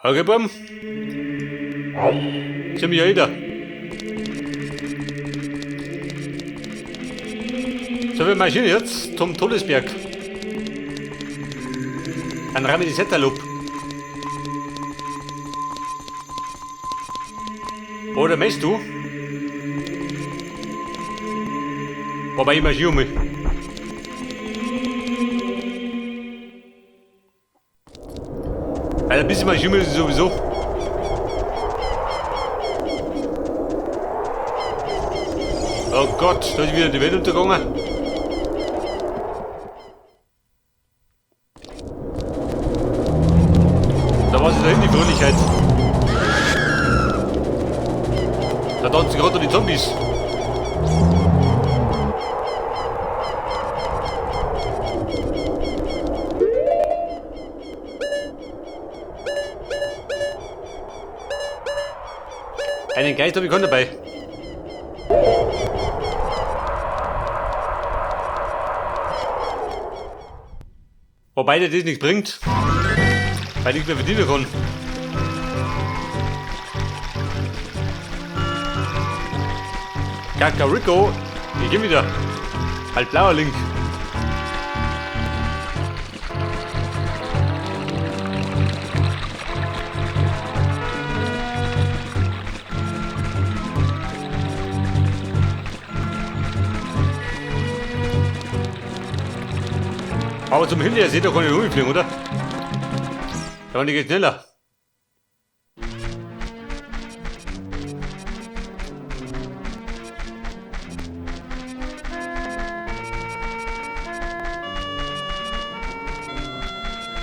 Okay, Buben. Sind wir ja wieder. So, wir marschieren jetzt zum Todesberg. Ein Ramisettalup. Oder meinst du? Wobei ich marschiere um. Weil ein bisschen marschieren müssen sowieso. Oh Gott, da ist wieder die Welt untergegangen. Da war sie dahin, die Fröhlichkeit. Da tanzen gerade die Zombies. Einen Geist habe ich keinen dabei. Wobei der das nichts bringt, weil ich nichts mehr verdienen kann. Kakariko, ich geh wieder. Halt blauer Link. Aber zum Hinterher seht ihr, kann ich rumfliegen, oder? Da geht schneller.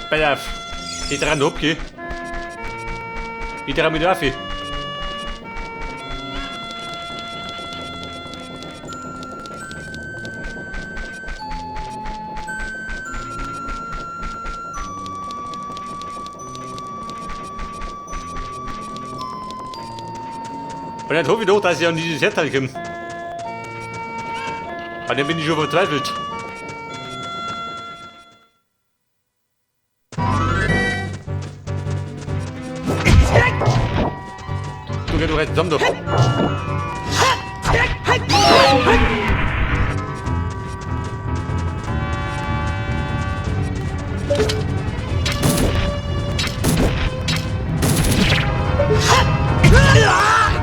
Pass auf. Die dran abgeh. Ich trau mich da auf. Und dann hoffe ich doch, dass ich an dieses Erdteil komme. An dem bin ich schon verzweifelt. Du, geh du rein zusammen doch.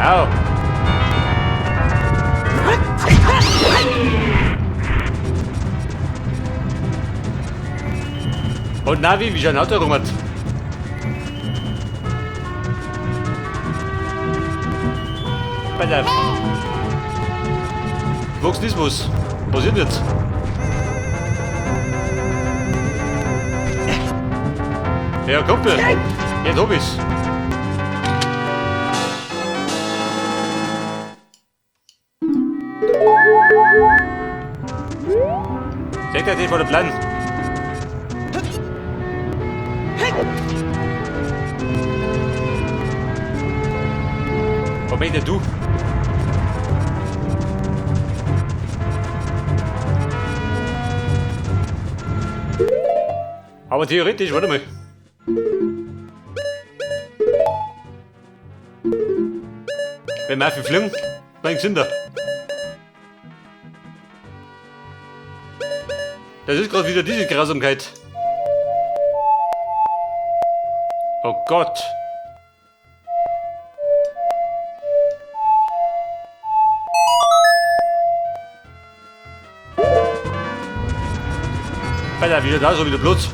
Au. Und Navi, wie schon Auto rum hat. Pass auf. Wuchsnismus. Was ist denn jetzt? Ja, Kumpel. Jetzt hab ich's. Seht ihr, das war der Plan. Wo bist denn du? Aber theoretisch, warte mal. Wenn wir einfach fliegen, dann sind da. Das ist gerade wieder diese Grausamkeit. Oh Gott. Alter, wieder da, so wieder Platz.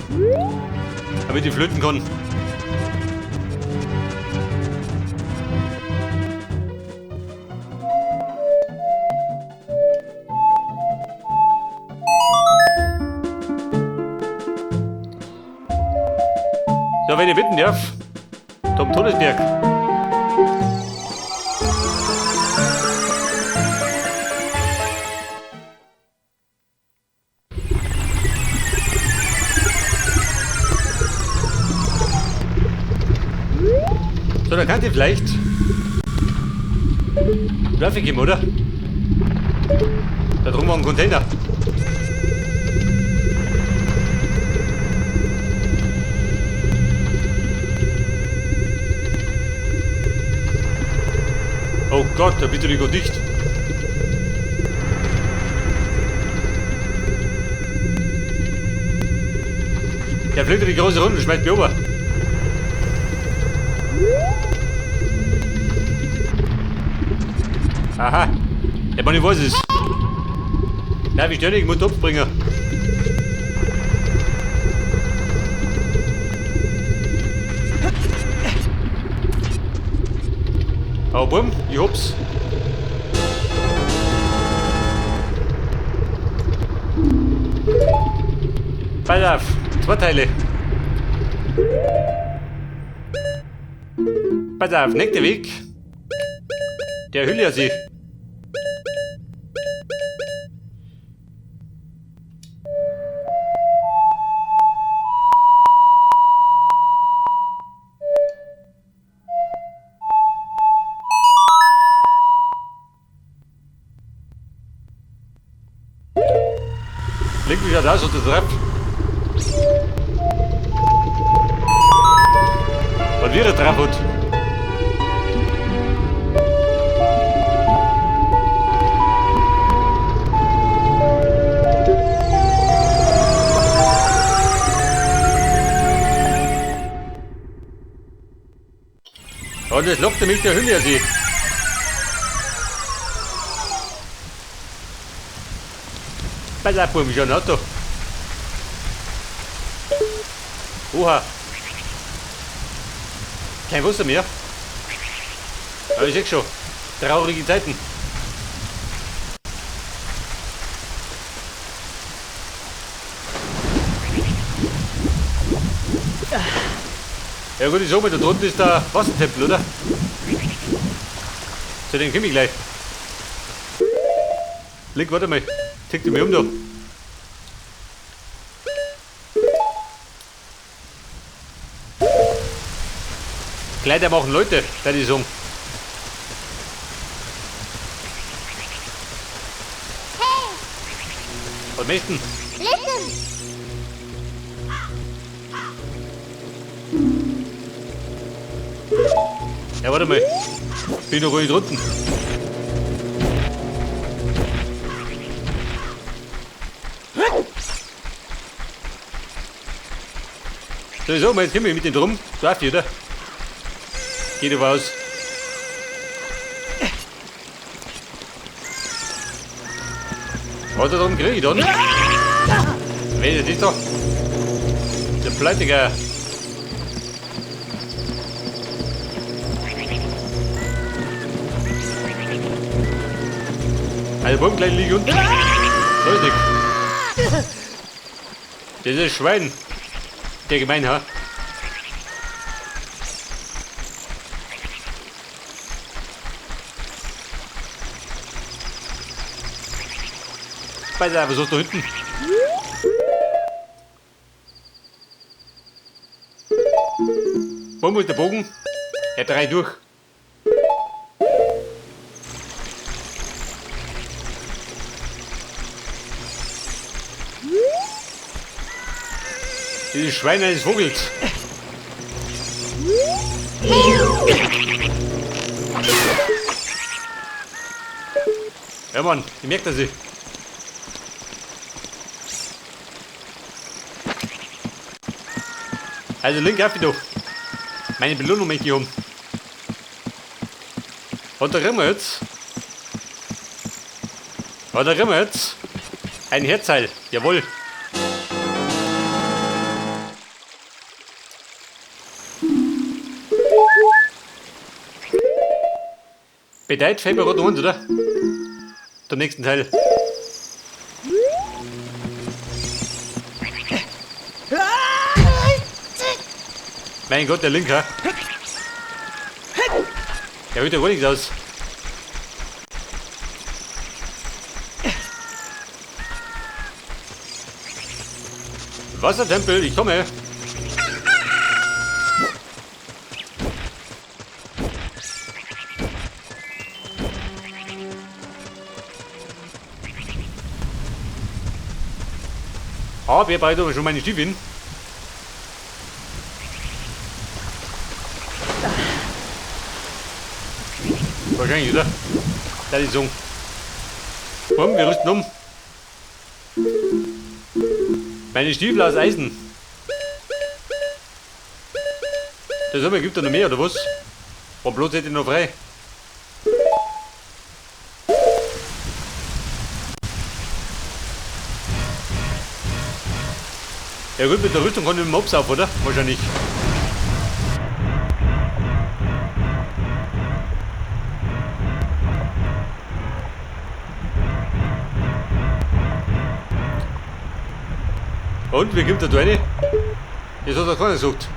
Damit ich flöten kann. So, wenn ich bitten darf, zum Todesberg. So, da kann ich vielleicht Traffic geben, oder? Da drum war ein Container. Gott, da bist du nicht dicht. Der fliegt die große Runde und schmeißt mich over. Aha. Ja, Mann, ich weiß es. Nein, wie schnell, ich muss Topf bringen. Aber bumm, ich hab's. Pass auf, zwei Teile. Pass auf, nächster Weg. Der Hüllersee. Link, wie schaut aus unter der Treppe? Und wieder Treppe hat. Und es lockte mich der Hüllersee. Pass auf, Buben, schon ein Auto. Oha. Kein Wasser mehr. Aber ich seh schon. Traurige Zeiten. Ja gut, ich sag mal, da drunten ist der Wassertempel, oder? Zu dem komm ich gleich. Link, warte mal. Tick dich mal um da. Kleider machen Leute, da die sagen. Hey! Was möchten? Listen! Ja, warte mal. Bin noch gar nicht drunten. So, ich sag mal, jetzt komm ich mit dem drum. So auf die, oder? Geht aber aus. Was da drum krieg ich dann? Wer ist das da? Der Pleitiger. Also, bumm, gleich liege ich unten. So ist nix. Das ist ein Schwein. Der gemein, ha? Pass auf, was ist da hinten? Wo muss der Bogen? Er dreht durch. Dieses Schwein eines Vogels. Ja Mann, ich merk das nicht. Also Link auf doch. Meine Belohnung möchte ich haben. Und da kriegen wir jetzt. Und da kriegen wir jetzt. Ein Herzteil. Jawohl. Bedeutet fällt mir gerade noch eins, oder? Zum nächsten Teil. Mein Gott, der Linker. Der hört ja gar nichts aus. Wassertempel, ich komme. Ah, wir beide haben schon meine Stiefel. Wahrscheinlich, oder? Da die Song. Komm, wir rüsten um. Meine Stiefel aus Eisen. Das haben wir, gibt da noch mehr, oder was? Warum bloß hätte ich noch frei? Ja gut, mit der Rüstung kann ich mit dem Mops auf, oder? Wahrscheinlich. Und, wie kommt da rein? Das hat doch keiner gesagt.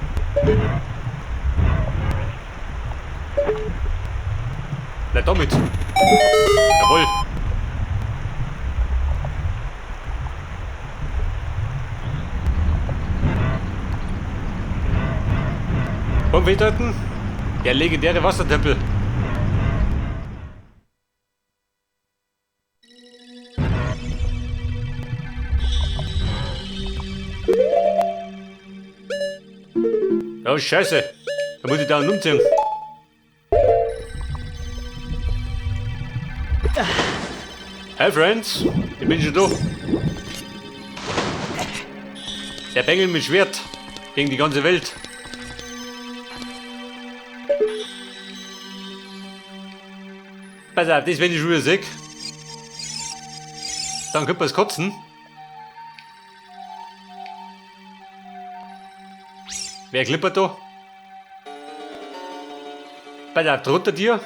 Bleib damit. Jawohl. Komm, festhalten. Der legendäre Wassertempel. Oh, scheiße. Da muss ich da umziehen. Hi Friends, ich bin schon da. Der Bengel mit Schwert gegen die ganze Welt. Pass auf, das wenn ich schon wieder sehe. Dann könnte man es kotzen. Wer klippert da? Pass auf, drunter dir.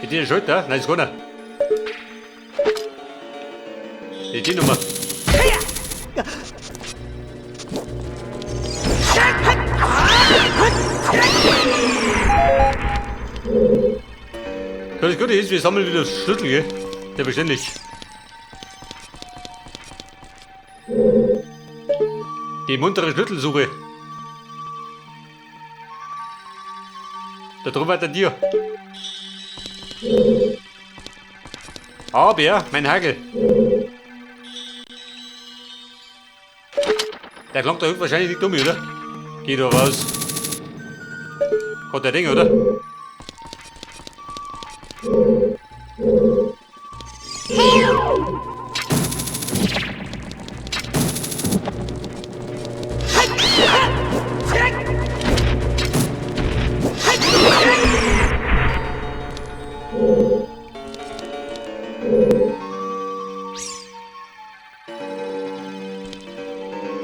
Ist die Schulter? Nein, ist keiner. Die Nummer. Das Gute ist, wir sammeln wieder Schlüssel, gell? Selbstverständlich. Die muntere Schlüsselsuche. Da drüben weiter dir. Aber mein Hagel. Der klangt da wahrscheinlich nicht dumm, oder? Geh doch raus. Hat der Ding, oder?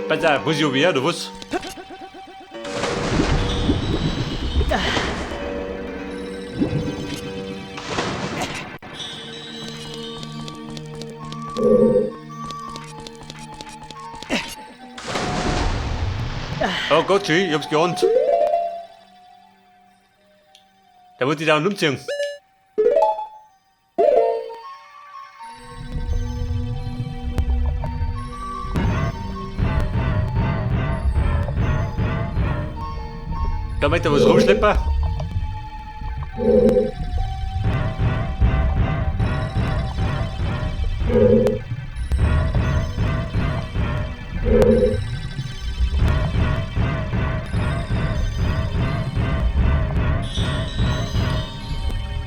Pass auf, muss ich oben her, oder was? Oh Gott, schön, ich hab's geahnt. Da muss ich da umziehen. Da möchte er was rumschleppen.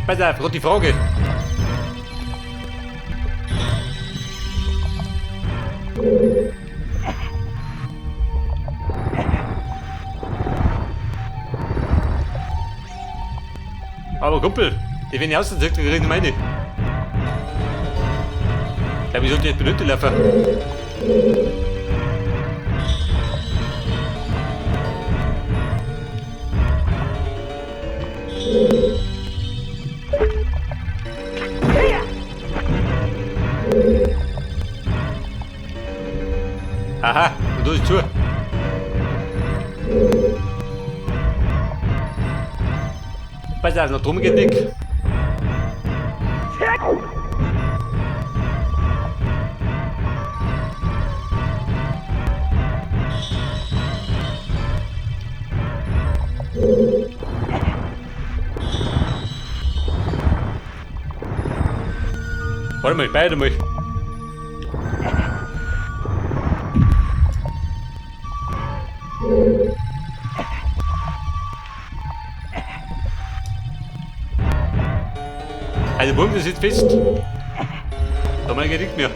Pass auf, gerade die Frage. Aber Kumpel, die wenn ich ausziehe, dann reden meine. Ich glaube, ich sollte jetzt benötigen laufen. Aha, und da ist zu. Pass auf, noch drum geht nicht. Warte mal, beide mal. Der Wurm, der sitzt fest. Da mal nichts mehr.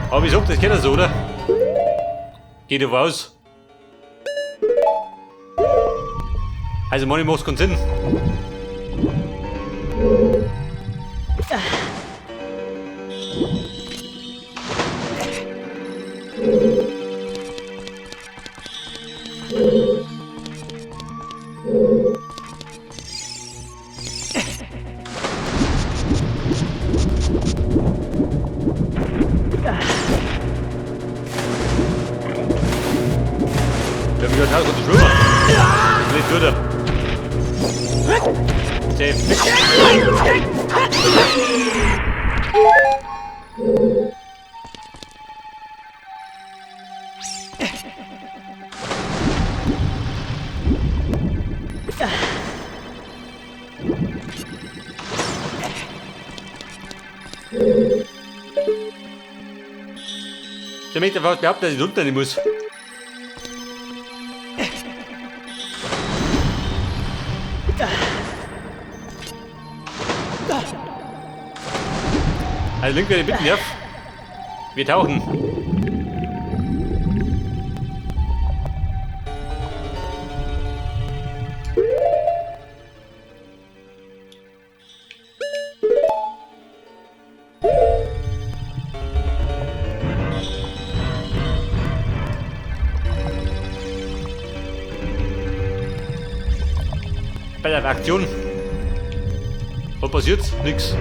Aber ich sag, das geht ja so, oder? Geht aber aus. Also, manchmal macht's keinen Sinn. Wir haben gerade konnte schwimmen. Das lebt würde. Safe. Ich möchte fast behaupten, dass ich runter nicht muss. Also Link, wenn ich bitten darf. Wir tauchen. Bei der Aktion. Was passiert? Nix.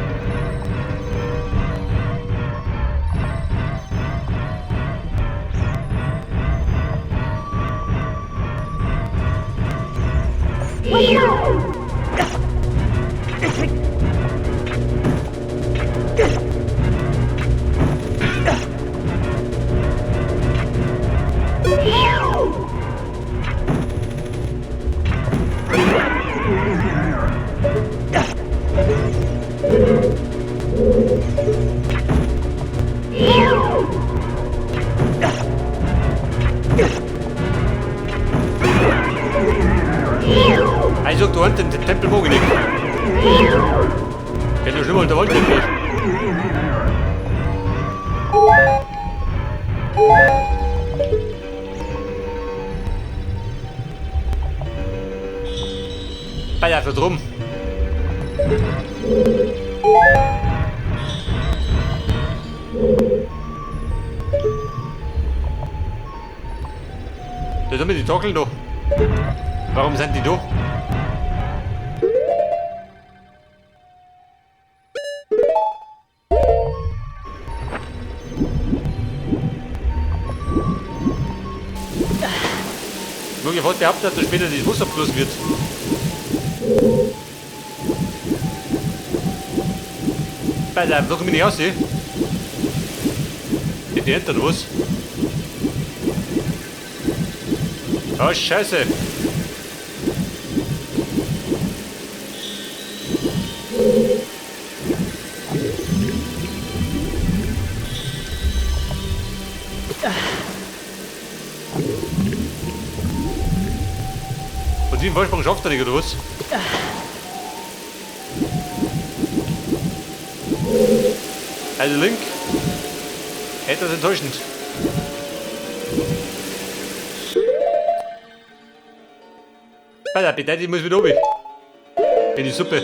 Also du hast den Tempel mag ich nicht. Hätte doch schon mal der Waldtempel. Bei der drum. Da sind wir die Tockeln da. Warum sind die da? Ich mag ja fast behaupten, dass da später das Wasser bloß wird. Bei der, da komme ich nicht raus, Die Ente oder was? Oh, Scheiße! Und den Vorsprung schafft er nicht, oder was? Also Link, etwas enttäuschend. Alter, bitte, ich muss wieder oben. In die Suppe.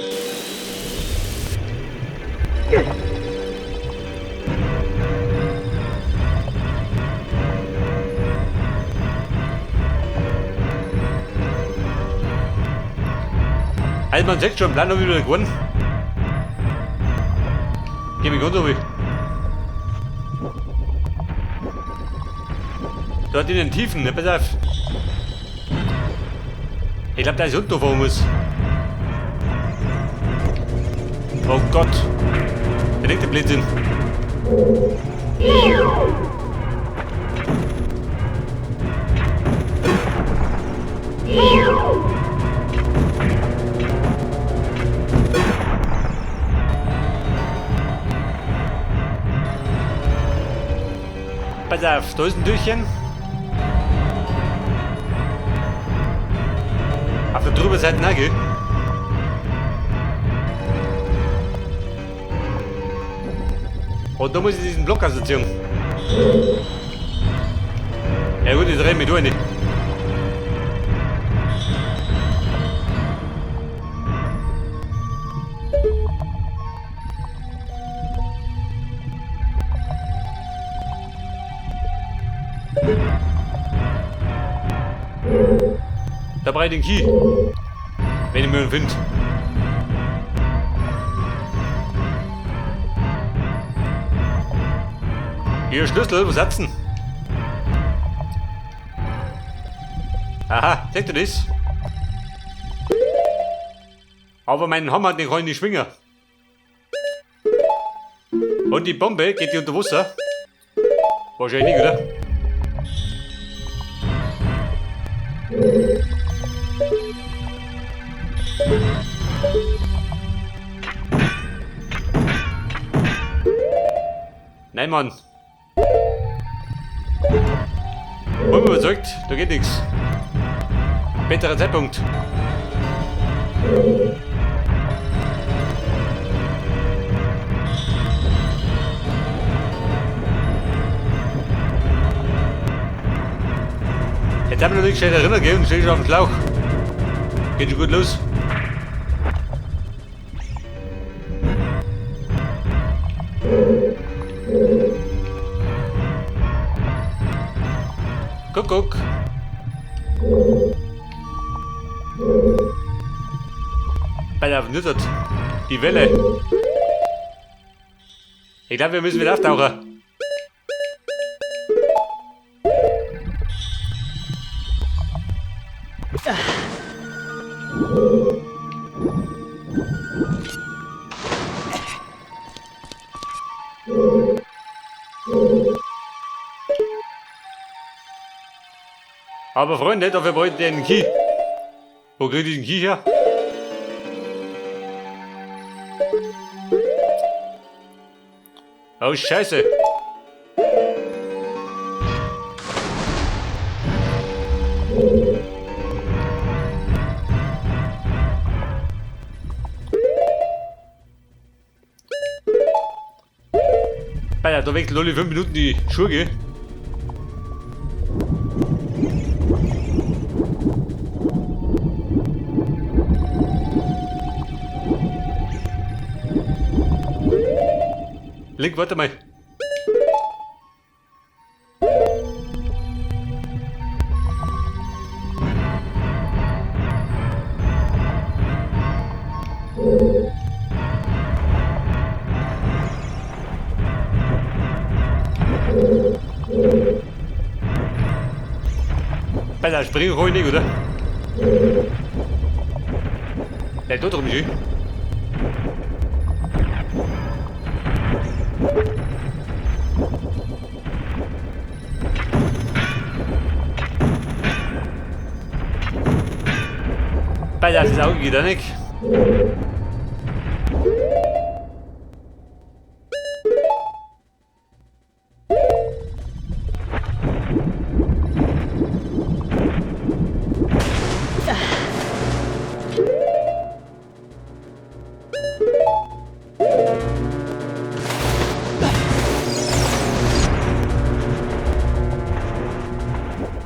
Also man sieht schon, Plan habe ich wieder gewonnen. Geh mich runter, oben. Dort in den Tiefen, ne? Pass auf. Ich glaube, da ist runterfahren muss. Oh Gott. Der liegt der Blödsinn. Pass auf, da ist ein Türchen. Auf der drüber Seite, gell? Und da muss ich diesen Block assoziieren. Ja gut, ich drehe mich durch. Da brauche ich den Key. Wenn ich mir einen finde. Hier, Schlüssel, wo hat's denn? Aha, seht ihr das? Aber meinen Hammer, den kann ich nicht schwingen. Und die Bombe, geht die unter Wasser? Wahrscheinlich nicht, oder? Nein, Mann. Bin überzeugt, da geht nichts. Besserer Zeitpunkt. Jetzt haben wir noch nicht gescheit erinnert, gell, und steh schon auf dem Schlauch. Geht schon gut los. Guck, guck. Bei der Nüssert. Die Welle. Ich glaube, wir müssen wieder auftauchen. Aber Freunde, dafür brauche ich den Key. Wo krieg ich den Key her? Oh, Scheiße. Alter, da wechselt alle 5 Minuten die Schuhe, gell? Link, warte mal. Alter, springen kann ich nicht, oder? Der tut drum, schön. Alter, das Auge geht auch nicht.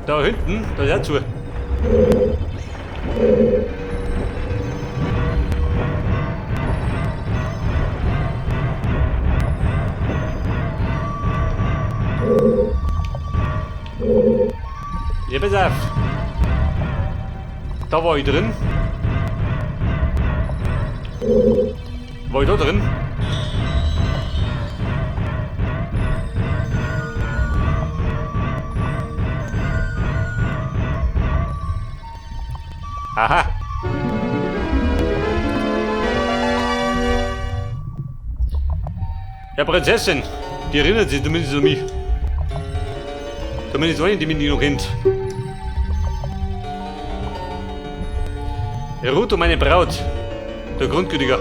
Da hinten, da ist er zu. Ja, pass auf. Da war ich drin. War ich da drin? Aha. Ja, Prinzessin, die erinnert sich zumindest an mich. Zumindest eine, die mich noch kennt. Ruth und meine Braut, der Grundgütiger.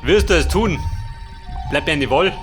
Wirst du es tun? Bleibt mir eine Wahl.